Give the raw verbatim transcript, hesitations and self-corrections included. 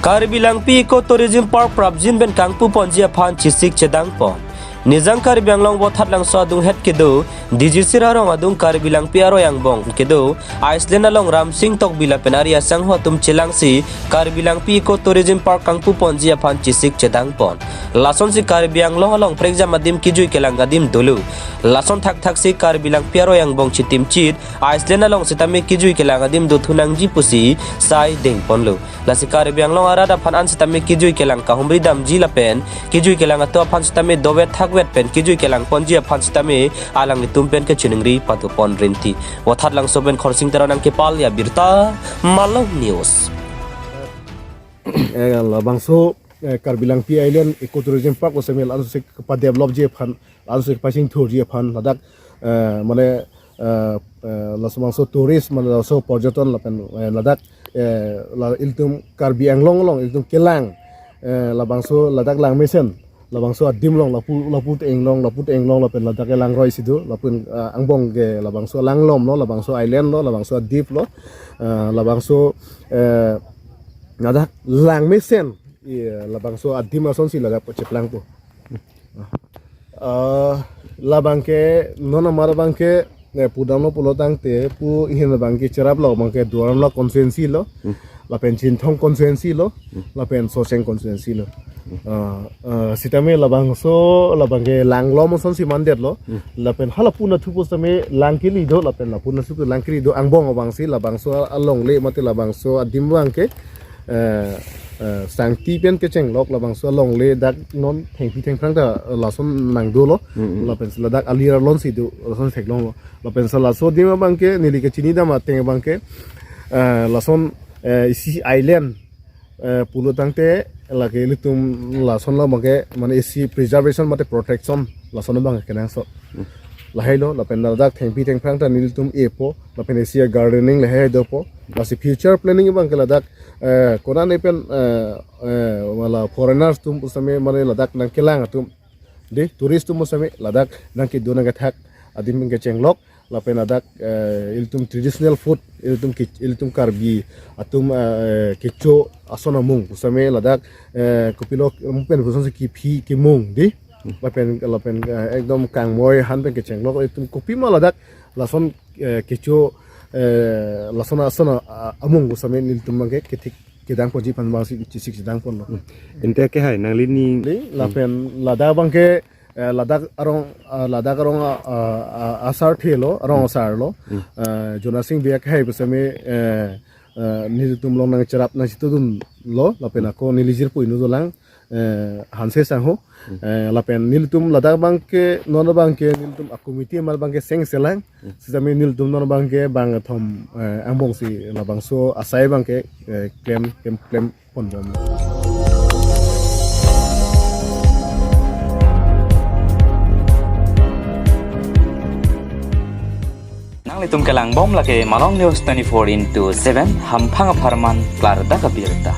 Karbi Langpi Eco Tourism Park prapjin pen kangpu ponji aphan chesik chedang pon. Nijang Karbi Anglong Vothatlangso adunghet kedo, D G C arong adung Karbi Langpi aroi angbong kedo, Iceland along Ramsing Tokbi lapen ari asangho atum chelangsi Karbi Langpi Eco Tourism Park kangpu ponji aphan chesik chedang pon. Lasonsi Karbi Anglong along prekjam adim kejui kelang adim dolo. Lason thakthaksi Karbi Langpi aroi angbong chitim chit, Iceland along sitame kejui kelang adim dothu nangji pusi sai deng ponlo. Lasi Karbi Anglong arat aphan an sitame kejui kelang kahumri damji lapen kejui kelang atum aphan sitame dovet thakvet pen kejui kelang ponji aphan sitame alanglitum pen kachiningri pado pon rinti. Vothatlangso pen Khorsing Teron nangkepale abirta, Malong News. Eh, labangso, eh, Karbi Langpi Island Eco Tourism Park osomel ansi kepadevelopji aphan, ansi kepachingthurji aphan ladak, eh, mane, eh, eh, laso bangso tourist, mane laso porjoton lapen, eh, ladak, eh, la ilitum Karbi Anglong along ilitum kelang, eh, labangso ladak langmesen, labangso adim along lapu, lapu te-inglong, lapu te-inglong lapen ladak kelang roi si do, lapen, eh, angbong ke labangso langlomlo, labangso islandlo, labangso adiplo, eh, labangso, eh, ladak langmesen, iya, labangso adim asonsi ladak pacheplangpo. Ah, labangke, non amar abangke, eh, pudamlo pulo tangte, pu ihin abangke cheraplo abangke Duar Amla constituency lo, Hmm. lapen Chinthong constituency lo, Hmm. lapen Socheng constituency lo. Hmm. Ah, ah, sitame labangso, labangke langlom asonsi mandetlo, Hmm. lapen hala pu nathu pusitame lang kali do, lapen la pu nathu ke lang kali do, angbong abangsi, labangso alongle mate labangso adim abangke, eh, eh, sangti pen kechenglok labangso alongle dak non thengpi thengphrang ta lason nangdolo, Mm, mm. lapensi ladak alir alonsi do, lason theklonglo. Lapensi laso adim abangke, neli kechini dam ateng abangke, eh, lason, eh, isi island, eh, pulo tangte, lake ilitum lason labangke, mane isi preservation mate protection, lason abangke kenangsot. Mm. Lahailo, lapen ladak thengpi thengphrang ta nelitum epo, lapen isi gardening lahai dopo, lasi future planning abangke ladak, eh, konane pen, eh, eh, wala foreigners atum pusitame mane ladak nangkelang atum, de, tourist atum pusitame ladak nangkedo nangkethak adim pen kechenglok, lapen ladak, eh, ilitum traditional food, ilitum ke-, ilitum Karbi atum, eh, kecho ason amung pusitame ladak, eh, kopilo, um, pen pusitame kephi kemung, de, lapen, lapen, eh, ekdom kangmoi han pen kechenglok, ilitum kopima ladak lason, eh, kecho, eh, lason ason, ah, amung pusitame nelitum abangke kethik kedang ponji aphan abangsi chesik chedang ponlo. Hmm. Ante ke hai nangli ni Li, lapen ladak abangke, eh, ladak arong, ah, ladak arong, ah, ah, ah, asar thelo, arong Hmm. asar lo. Hmm. Eh, Jonasing Bey ke hai pusitame, eh, eh, nelitum along nangcherap nangchitudunlo, lapen ako neli jirpo inut dolang, eh, Hanse Sangho. Hmm. Eh, lapen nelitum ladak abangke, non abangke, nelitum a committee amar abangke sengselang. Hmm. Sitame nelitum non abangke bangkethom, eh, angbongsi labangso asai abangke, eh, klem, klem, klem ponbom. Nanglitum kelangbom lake Malong News twenty-four into seven, hamphang apharman klardak abirta.